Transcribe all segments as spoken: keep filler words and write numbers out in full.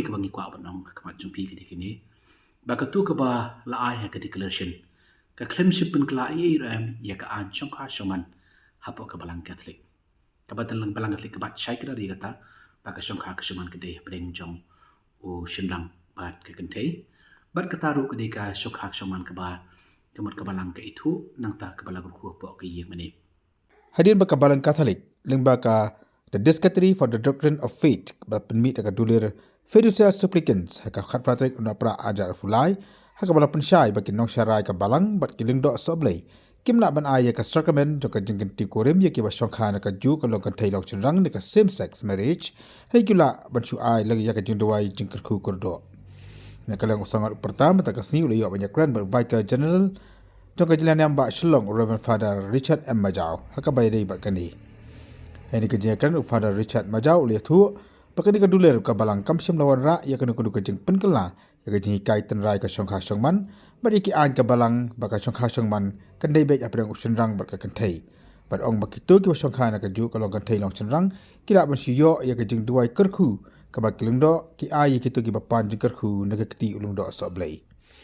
Kaba ngi kwah ban ong ha khmat jong phi ka dei kane, ba katu kaba la ai ha ka declaration ka khlem shym pynkylla ei ei ruh em ïa ka aiñ shongkha shongman hapoh ka Balang Katholik. Kaba tang Balang Katholik ka bat shai kdar ïa kata ba ka shongkha ka shongman ka dei hapdeng jong u shynrang bad ka kynthei. Bad kata ruh ka dei ka shongkha ka shongman kaba ka mut ka Balang ka ithuh, nangta kaba la kyrkhu hapoh ka ïing mane. Hadien ba ka Balang Katholik lyngba ka The Dicastery for the Doctrine of Faith ba pynmih da ka dulir Fiducia Supplicans ha ka khatphra tarik u Nohprah arhajar arphew lai, ha kaba la pynshai ba ki nongsharai ka Balang bad ki lyngdoh sohblei kim lah ban ai ïa ka sakramen jong ka jingkyntiew kurim ïa kiba shongkha na kajuh ka long kynthei long shynrang ne ka same sex marriage, hynrei ki lah ban shu ai lem ïa ka jingduwai jingkyrkhu kyrdoh. Na ka liang u Sangot u Pyrta mynta ka sngi u la ïoh ban ïakren bad u Vicar General jong ka Jingïalam Bah Shillong, u Reverend Father Richard M Majaw, ha kaba ïadei bad kane. Ha kane ka jingïakren u Father Richard Majaw u la ïathuh ba kane ka dulir ka Balang kam shym la wanrah ïa kano kano ka jingpynkylla ïa ka jinghikai tynrai ka shongkha shongman bad ïa ki aiñ ka Balang ba ka shongkha shongman kan dei beit hapdeng u shynrang bad ka kynthei. Bad ong ba kito kiba shongkha na kajuh ka long kynthei long shynrang ki lah ban shu ïoh ïa ka jingduwai kyrkhu kaba ki lyngdoh ki ai ïa kito kiba pan jingkyrkhu na ka kti u lyngdoh sohblei.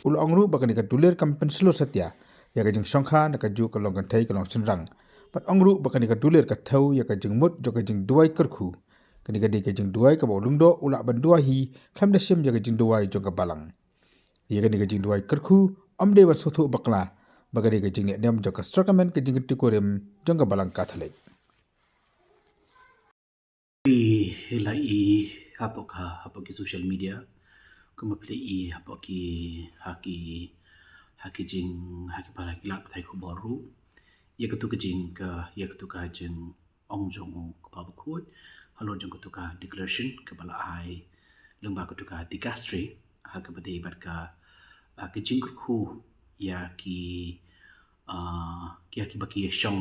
U la ong ruh ba kane ka dulir kam pynshlur satia ïa ka jingshongkha na kajuh ka long kynthei ka long shynrang. Bad ong ruh ba kane ka dulir ka thew ïa ka jingmut jong ka jingduwai kyrkhu. Kane ka dei ka jingduwai kaba u lyngdoh u lah ban duwai hi khlem da shim ïa ka jingduwai jong ka Balang. Ïa kane ka jingduwai kyrkhu ym dei ban sngewthuh bakla ba ka dei ka jingniam jong ka sakramen ka jingkyntiew kurim jong ka Balang Katholik. Phi la i hapoh ka, hapoh ki social media, kumba phi la i hapoh ki, ha ki, ha ki jing, ha ki para ki lad pathai khubor ruh ïa katu ka jing ka, ïa katu ka jing ong jong u Kpa Bakhuid halor jong katu ka declaration kaba la ai lyngba katu ka dicastery ha kaba dei bad ka, ah, ka jingkyrkhu ïa ki, ah, ki, ïa kiba ki ïashong,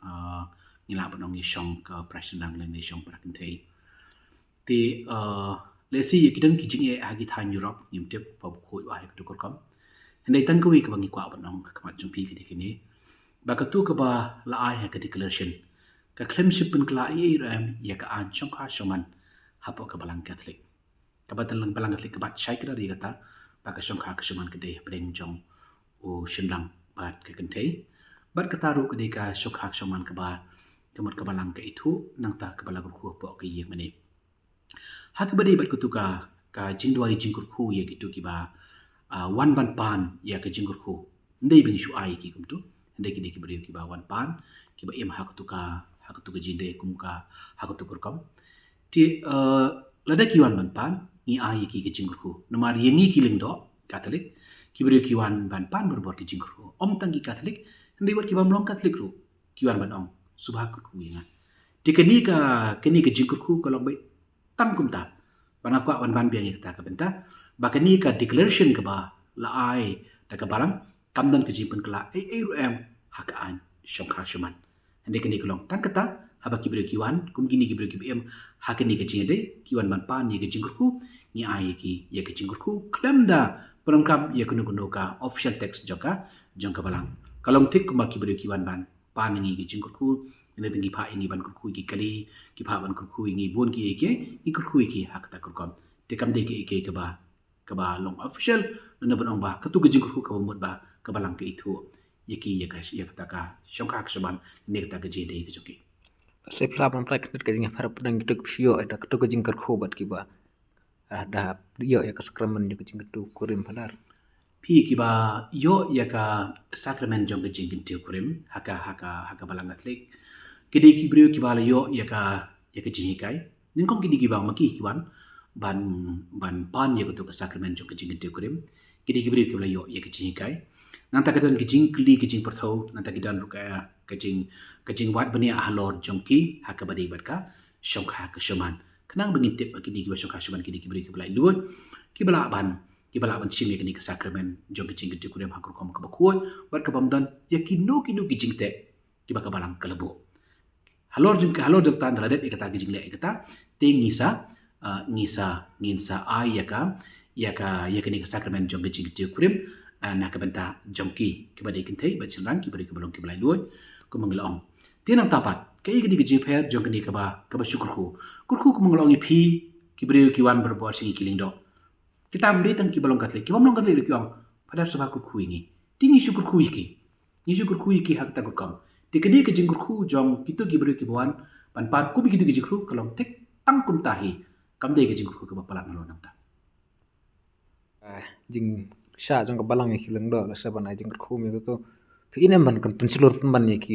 ah, ngi lah ban ong ïashong ka para shynrang lane ïashong para kynthei. Te, ah, lehse ïa ki don ki jingeh ha ki thaiñ Europe ngim tip, Kpa Bakhuid u ai katu ka rukom. Hynrei tang kawei kaba ngi kwah ban ong ha khmat jong phi ka dei kane, ba katu kaba la ai ha ka declaration ka khlem shym pynkylla ei ei ruh em ïa ka aiñ shongkha shongman hapoh ka Balang Katholik. Kaba tang Balang Katholik ka bat shai kdar ïa kata ba ka shongkha ka shongman ka dei hapdeng jong u shynrang bad ka kynthei. Bad kata ruh ka dei ka shongkha ka shongman kaba ka mut ka Balang ka ithuh, nangta kaba la kyrkhu hapoh ka ïing mane. Ha kaba dei bad katu ka, ka jingduwai jingkyrkhu ïa kito kiba, ah, wan ban pan ïa ka jingkyrkhu. Ym dei ba ngi shu ai ïa ki kumtu. Hynrei ki dei ki briew kiba wan pan, kiba im ha katu ka, ha katu ka jingdei kum ka, ha katu ka rukom. Te, eh, lada ki wan ban pan, ngi ai ïa ki ka jingkyrkhu. Namar ïa ngi ki lyngdoh Katholik, ki briew ki wan ban pan barabor ka jingkyrkhu. Ym tang ki Katholik, hynrei wat ki bym long Katholik ruh ki wan ban ong, sngewbha kyrkhu ïa nga. Te kane ka, kane ka jingkyrkhu ka long beit tang kumta. Bad nga kwah ban ban biang ïa kata ka bynta ba kane ka declaration kaba la ai da ka Balang kam don ka jingpynkylla ei ei ruh em ha ka aiñ shongkha shongman. Hynrei kane ka long tang kata, haba ki briew ki wan, kum kine ki briew kiba im ha kane ka jingïadei, ki wan ban pan ïa ka jingkyrkhu, ngi ai ïa ki ïa ka jingkyrkhu khlem da pyndonkam ïa kano kano ka official text jong ka, jong ka Balang. Ka long thik kumba ki briew ki wan ban pan ïa ngi ka jingkyrkhu, ngi tang ki phah ïa ngi ban kyrkhu ïa ki kali, ki phah ban kyrkhu ïa ngi bun kiei kiei, ngi kyrkhu ïa ki ha kata ka rukom. Te kam dei kaei kaei kaba, kaba long official, lane ban ong ba katu ka jingkyrkhu kaba mut ba ka Balang ka ithuh ïa ki ïa ka, ïa kata ka shongkha ka shongman ne kata ka jingdei ka jong ki. Sa phi lah ban pynlait khyndiat ka jingïapher pdeng kito kiba shu ïoh ïa katu ka jingkyrkhu bad kiba, ah, da ïoh ïa ka sakramen jong ka jingkyntiew kurim, Father? Phi, kiba ïoh ïa ka sakramen jong ka jingkyntiew kurim ha ka, ha ka, ha ka Balang Katholik, ki dei ki briew kiba la ïoh ïa ka, ïa ka jinghikai. Nyngkong ki dei kiba ma ki ki wan ban, ban pan ïa katu ka sakramen jong ka jingkyntiew kurim, ki dei ki briew kiba la ïoh ïa ka jinghikai. Nangta ka don ka jingkylli ka jingpyrthew, nangta ki don ruh ka, ka jing, ka jingwad bniah halor jong ki ha kaba dei bad ka shongkha ka shongman. Khnang ba ngin tip ba kine kiba shongkha shongman ki dei ki briew kiba laitluid, kiba lah ban, kiba lah ban shim ïa kane ka sakramen jong ka jingkyntiew kurim ha ka rukom kaba khuid bad ka bym don ïa kino kino ki jingteh kiba ka Balang ka la buh. Halor jong, halor jong kata, ynda la dep ïa kata ka jingleh ïa kata, te ngi sa, ah, ngi sa, ngin sa ai ïa ka, ïa ka, ïa kane ka sakramen jong ka jingkyntiew kurim, ah, na ka bynta jong ki, kiba dei kynthei bad shynrang, kiba dei kiba long kiba laitluid, kumba ngi la ong. Te nangta pat, kaei kane ka jingpher jong kane kaba, kaba shu kyrkhu? Kyrkhu kumba ngi la ong ïa phi, ki briew ki wan barabor sha ngi ki lyngdoh. Kita ym dei tang kiba long Katholik, kiba ym long Katholik ruh ki ong, Phadar, sngewbha kyrkhu ïa ngi. Te ngi shu kyrkhu ïa ki. Ngi shu kyrkhu ïa ki ha kata ka rukom. Te ka dei ka jingkyrkhu jong kito ki briew kiba wan ban pan kum kito ki jingkyrkhu ka long thik tang kumta hi. Kam dei ka jingkyrkhu kaba palat nalor nangta. Ah, jingshah jong ka balang ïa ki lyngdoh, lehse ban ai jingkyrkhu ïa kito. Phi im ban kan pynshlur pynban ïa ki,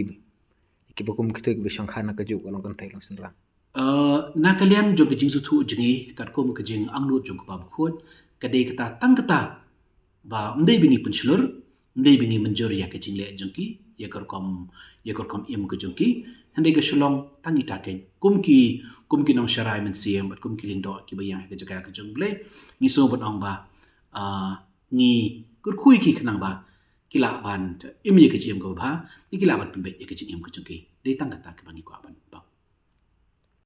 ïa kiba kum kito kiba shongkha na kajuh ka longkynthei longshynrang. Uh, na ka liang jong ka jingsngewthuh jong ngi, katkum ka jingangnud jong kaba bakhuid, ka dei kata tang kata ba ym dei ba ngi pynshlur, ym dei ba ngi mynjur ïa ka jingleh jong ki, ïa ka rukom, ïa ka rukom im ka jong ki. Hynrei ka shu long tang ita keiñ. Kum ki, kum ki nongsharai mynsiem bad kum ki lyngdoh kiba ïeng ha ka jaka ka jong U Blei, ngi sngew ban ong ba, ah, ngi kyrkhu ïa ki khnang ba ki lah ban im ïa ka jingim kaba bha, ki lah ban pynbeit ïa ka jingim ka jong ki. Dei tang kata kaba ngi kwah ban, ban,